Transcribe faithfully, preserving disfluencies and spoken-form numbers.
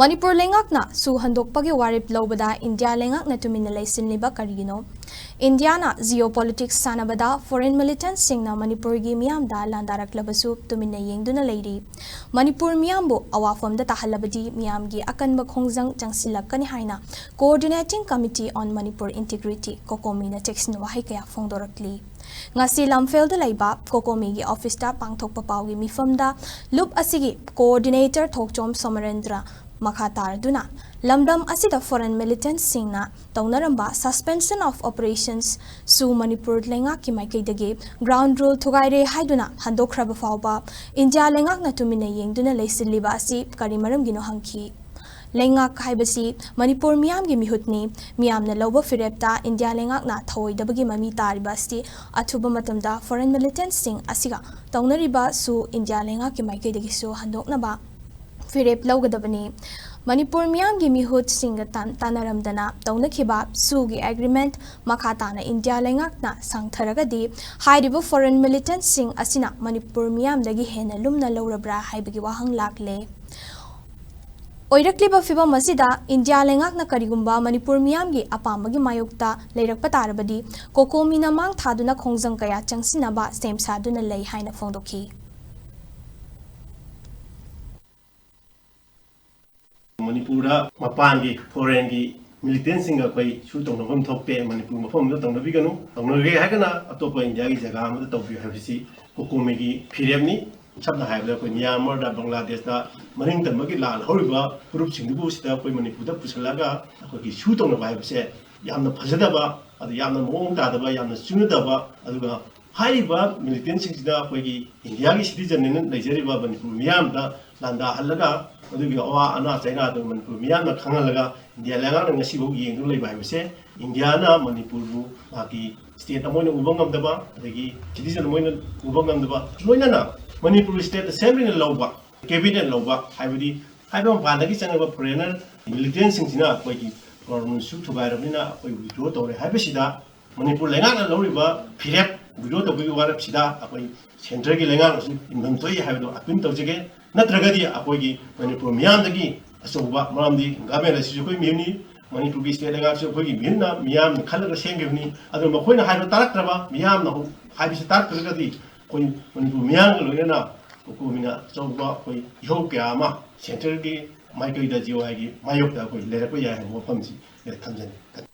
ꯃꯅꯤꯄꯨꯔ ꯂꯩꯉꯥꯛꯅ ꯁꯨ ꯍꯟꯗꯣꯛꯄꯒꯤ ꯋꯥꯔꯦꯞ ꯂꯧꯕꯗ ꯏꯟꯗꯤꯌꯥ ꯂꯩꯉꯥꯛꯅ ꯇꯨꯃꯤꯟꯅ ꯂꯩꯁꯤꯜꯂꯤꯕ ꯀꯔꯤꯒꯤꯅꯣ? ꯏꯟꯗꯤꯌꯥꯅ geopolitics ꯁꯥꯟꯅꯕꯗ foreign militantꯁꯤꯡꯅ ꯃꯅꯤꯄꯨꯔꯒꯤ ꯃꯤꯌꯥꯝꯗ ꯂꯥꯟꯗꯥꯔꯛꯂꯕꯁꯨ ꯇꯨꯃꯤꯟꯅ ꯌꯦꯡꯗꯨꯅ ꯂꯩꯔꯤ꯫ ꯃꯅꯤꯄꯨꯔ ꯃꯤꯌꯥꯝꯕꯨ ꯑꯋꯥꯐꯝꯗ ꯇꯥꯍꯜꯂꯕꯗꯤ ꯃꯤꯌꯥꯝꯒꯤ ꯑꯀꯟꯕ ꯈꯣꯡꯖꯪ ꯆꯪꯁꯤꯜꯂꯛꯀꯅꯤ ꯍꯥꯏꯅ Coordinating Committee on Manipur Integrity, COCOMIꯅ ꯆꯦꯛꯁꯤꯟ ꯋꯥꯍꯩ ꯀꯌꯥ ꯐꯣꯡꯗꯣꯔꯛꯂꯤ꯫ ꯉꯁꯤ ꯂꯝꯐꯦꯜꯗ ꯂꯩꯕ COCOMIꯒꯤ officeꯇ ꯄꯥꯡꯊꯣꯛꯄ ꯄꯥꯎꯒꯤ ꯃꯤꯐꯝꯗ ꯂꯨꯞ ꯑꯁꯤꯒꯤ coordinator ꯊꯣꯛꯆꯣꯝ ꯁꯣꯃꯔꯦꯟꯗ꯭ꯔ ꯃꯈꯥ ꯇꯥꯔꯗꯨꯅ ꯂꯝꯗꯝ ꯑꯁꯤꯗ foreign militantꯁꯤꯡꯅ ꯇꯧꯅꯔꯝꯕ suspension of operations ꯁꯨ ꯃꯅꯤꯄꯨꯔ ꯂꯩꯉꯥꯛꯀꯤ ꯃꯥꯏꯀꯩꯗꯒꯤ ground rule ꯊꯨꯒꯥꯏꯔꯦ ꯍꯥꯏꯗꯨꯅ ꯍꯟꯗꯣꯛꯈ꯭ꯔꯕ ꯐꯥꯎꯕ ꯏꯟꯗꯤꯌꯥ ꯂꯩꯉꯥꯛꯅ ꯇꯨꯃꯤꯟꯅ ꯌꯦꯡꯗꯨꯅ ꯂꯩꯁꯤꯜꯂꯤꯕ ꯑꯁꯤ ꯀꯔꯤ ꯃꯔꯝꯒꯤꯅꯣ ꯍꯪꯈꯤ꯫ ꯂꯩꯉꯥꯛ ꯍꯥꯏꯕꯁꯤ ꯃꯅꯤꯄꯨꯔ ꯃꯤꯌꯥꯝꯒꯤ ꯃꯤꯍꯨꯠꯅꯤ꯫ ꯃꯤꯌꯥꯝꯅ ꯂꯧꯕ ꯐꯤꯔꯦꯞꯇ ꯏꯟꯗꯤꯌꯥ ꯂꯩꯉꯥꯛꯅ ꯊꯧꯑꯣꯏꯗꯕꯒꯤ ꯃꯃꯤ ꯇꯥꯔꯤꯕ ꯑꯁꯤ ꯑꯊꯨꯕ ꯃꯇꯝꯗ foreign militantꯁꯤꯡ ꯑꯁꯤꯒ ꯇꯧꯅꯔꯤꯕ ꯁꯨ ꯏꯟꯗꯤꯌꯥ ꯂꯩꯉꯥꯛꯀꯤ ꯃꯥꯏꯀꯩꯗꯒꯤꯁꯨ ꯍꯟꯗꯣꯛꯅꯕ ꯐꯤꯔꯦꯞ ꯂꯧꯒꯗꯕꯅꯤ꯫ ꯃꯅꯤꯄꯨꯔ ꯃꯤꯌꯥꯝꯒꯤ ꯃꯤꯍꯨꯠꯁꯤꯡꯒ ꯇꯥꯟ-, ꯇꯥꯟꯅꯔꯝꯗꯅ ꯇꯧꯅꯈꯤꯕ ꯁꯨꯒꯤ agreement ꯃꯈꯥ ꯇꯥꯅ ꯏꯟꯗꯤꯌꯥ ꯂꯩꯉꯥꯛꯅ ꯁꯥꯡꯊꯔꯒꯗꯤ ꯍꯥꯏꯔꯤꯕ foreign militantꯁꯤꯡ ꯑꯁꯤꯅ ꯃꯅꯤꯄꯨꯔ ꯃꯤꯌꯥꯝꯗꯒꯤ ꯍꯦꯟꯅ ꯂꯨꯝꯅ ꯂꯧꯔꯕ꯭ꯔꯥ ꯍꯥꯏꯕꯒꯤ ꯋꯥꯍꯪ ꯂꯥꯛꯂꯦ꯫ ꯑꯣꯏꯔꯛꯂꯤꯕ ꯐꯤꯚꯝ ꯑꯁꯤꯗ ꯏꯟꯗꯤꯌꯥ ꯂꯩꯉꯥꯛꯅ ꯀꯔꯤꯒꯨꯝꯕ ꯃꯅꯤꯄꯨꯔ ꯃꯤꯌꯥꯝꯒꯤ ꯑꯄꯥꯝꯕꯒꯤ ꯃꯥꯌꯣꯛꯇ ꯂꯩꯔꯛꯄ ꯇꯥꯔꯕꯗꯤ COCOMIꯅ ꯃꯥꯡ ꯊꯥꯗꯨꯅ ꯈꯣꯡꯖꯪ ꯀꯌꯥ ꯆꯪꯁꯤꯟꯅꯕ ꯁꯦꯝ ꯁꯥꯗꯨꯅ ꯂꯩ ꯍꯥꯏꯅ ꯐꯣꯡꯗꯣꯛꯈꯤ꯫ ꯃꯅꯤꯄꯨꯔꯗ ꯃꯄꯥꯟꯒꯤ foreignꯒꯤ militantꯁꯤꯡꯒ ꯑꯩꯈꯣꯏ ꯁꯨ ꯇꯧꯅꯐꯝ ꯊꯣꯛꯇꯦ꯫ ꯃꯅꯤꯄꯨꯔ ꯃꯐꯝ ꯑꯃꯗ ꯇꯧꯅꯕꯤꯒꯅꯨ, ꯇꯧꯅꯒꯦ ꯍꯥꯏꯔꯒꯅ ꯑꯇꯣꯞꯄ ꯏꯟꯗꯤꯌꯥꯒꯤ ꯖꯒꯥ ꯑꯃꯗ ꯇꯧꯕꯤꯌꯨ ꯍꯥꯏꯕꯁꯤ COCOMIꯒꯤ ꯐꯤꯔꯦꯞꯅꯤ꯫ ꯁꯝꯅ ꯍꯥꯏꯔꯕꯗ ꯑꯩꯈꯣꯏ ꯃ꯭ꯌꯥꯟꯃꯥꯔꯗ, ꯕꯪꯒ꯭ꯂꯥꯗꯦꯁꯇ ꯃꯅꯤꯡ ꯇꯝꯕꯒꯤ ꯂꯥꯟ ꯍꯧꯔꯤꯕ ꯐꯨꯔꯨꯞꯁꯤꯡꯗꯨꯕꯨ ꯁꯤꯗ ꯑꯩꯈꯣꯏ ꯃꯅꯤꯄꯨꯔꯗ ꯄꯨꯁꯤꯜꯂꯒ ꯑꯩꯈꯣꯏꯒꯤ ꯁꯨ ꯇꯧꯅꯕ ꯍꯥꯏꯕꯁꯦ ꯌꯥꯝꯅ ꯐꯖꯗꯕ, ꯑꯗꯨ ꯌꯥꯝꯅ ꯃꯑꯣꯡ ꯇꯥꯗꯕ, ꯌꯥꯝꯅ ꯆꯨꯅꯗꯕ, ꯑꯗꯨꯒ ꯍꯥꯏꯔꯤꯕ militantꯁꯤꯡꯁꯤꯗ ꯑꯩꯈꯣꯏꯒꯤ ꯏꯟꯗꯤꯌꯥꯒꯤ citizenꯅꯦꯅ ꯂꯩꯖꯔꯤꯕ ꯃꯅꯤꯄꯨꯔ ꯃꯤꯌꯥꯝꯗ ꯂꯥꯟꯗꯥꯍꯜꯂꯒ ꯑꯗꯨꯒꯤ ꯑꯋꯥ ꯑꯅꯥ ꯆꯩꯅꯥꯗꯨ ꯃꯅꯤꯄꯨꯔ ꯃꯤꯌꯥꯝꯅ ꯈꯪꯍꯜꯂꯒ ꯏꯟꯗꯤꯌꯥ ꯂꯩꯉꯥꯛꯅ ꯉꯁꯤꯐꯥꯎ ꯌꯦꯡꯗꯨꯅ ꯂꯩꯕ ꯍꯥꯏꯕꯁꯦ ꯏꯟꯗꯤꯌꯥꯅ ꯃꯅꯤꯄꯨꯔꯕꯨ ꯃꯍꯥꯛꯀꯤ state ꯑꯃ ꯑꯣꯏꯅ ꯎꯕ ꯉꯝꯗꯕ, ꯑꯗꯒꯤ citizen ꯑꯃ ꯑꯣꯏꯅ ꯎꯕ ꯉꯝꯗꯕ, ꯂꯣꯏꯅꯅ ꯃꯅꯤꯄꯨꯔ state assemblyꯅ ꯂꯧꯕ, cabinet ꯂꯧꯕ, ꯍꯥꯏꯕꯗꯤ ꯍꯥꯏꯕ ꯃꯄꯥꯟꯗꯒꯤ ꯆꯪꯉꯛꯄ foreigner militantꯁꯤꯡꯁꯤꯅ ꯑꯩꯈꯣꯏꯒꯤ ꯒꯣꯔꯃꯦꯟꯁꯨ ꯊꯨꯒꯥꯏꯔꯕꯅꯤꯅ ꯑꯩꯈꯣꯏ withdraw ꯇꯧꯔꯦ ꯍꯥꯏꯕꯁꯤꯗ ꯃꯅꯤꯄꯨꯔ ꯂꯩꯉꯥꯛꯅ ꯂꯧꯔꯤꯕ ꯐꯤꯔꯦꯞ, withdraw ꯇꯧꯕꯒꯤ ꯋꯥꯔꯦꯞꯁꯤꯗ ꯑꯩꯈꯣꯏ centreꯒꯤ ꯂꯩꯉꯥꯛꯅꯁꯨ ꯏꯟꯐꯝ ꯊꯣꯛꯏ ꯍꯥꯏꯕꯗꯣ appeal ꯇꯧꯖꯒꯦ꯫ ꯅꯠꯇ꯭ꯔꯒꯗꯤ ꯑꯩꯈꯣꯏꯒꯤ ꯃꯅꯤꯄꯨꯔ ꯃꯤꯌꯥꯝꯗꯒꯤ ꯑꯆꯧꯕ, ꯃꯔꯝꯗꯤ ꯒꯚꯔꯟꯃꯦꯟꯠ ꯑꯁꯤꯁꯨ ꯑꯩꯈꯣꯏ ꯃꯤꯍꯨꯠꯅꯤ, ꯃꯅꯤꯄꯨꯔꯒꯤ ꯁ꯭ꯇꯦꯠ ꯂꯩꯉꯥꯛꯁꯨ ꯑꯩꯈꯣꯏꯒꯤ ꯃꯤꯍꯨꯠꯅ, ꯃꯤꯌꯥꯝꯅ ꯈꯜꯂꯒ ꯁꯦꯝꯈꯤꯕꯅꯤ꯫ ꯑꯗꯨꯅ ꯃꯈꯣꯏꯅ ꯍꯥꯏꯕ ꯇꯥꯔꯛꯇ꯭ꯔꯕ, ꯃꯤꯌꯥꯝꯅ ꯍꯧ-, ꯍꯥꯏꯕꯁꯤ ꯇꯥꯔꯛꯇ꯭ꯔꯒꯗꯤ ꯑꯩꯈꯣꯏ ꯃꯅꯤꯄꯨꯔ ꯃꯤꯌꯥꯝꯒ ꯂꯣꯏꯅꯅ ꯀꯣꯀꯣꯃꯤꯅ ꯑꯆꯧꯕ ꯑꯩꯈꯣꯏ ꯏꯍꯧ ꯀꯌꯥ ꯑꯃ ꯁꯦꯟꯇ꯭ꯔꯦꯜꯒꯤ ꯃꯥꯏꯀꯩꯗ, ꯖꯤ ꯑꯣ ꯑꯥꯏꯒꯤ ꯃꯥꯌꯣꯛꯇ ꯑꯩꯈꯣꯏ ꯂꯩꯔꯛꯄ ꯌꯥꯏ ꯍꯥꯏꯕ ꯋꯥꯐꯝꯁꯤ ꯊꯝꯖꯅꯤꯡꯏ꯫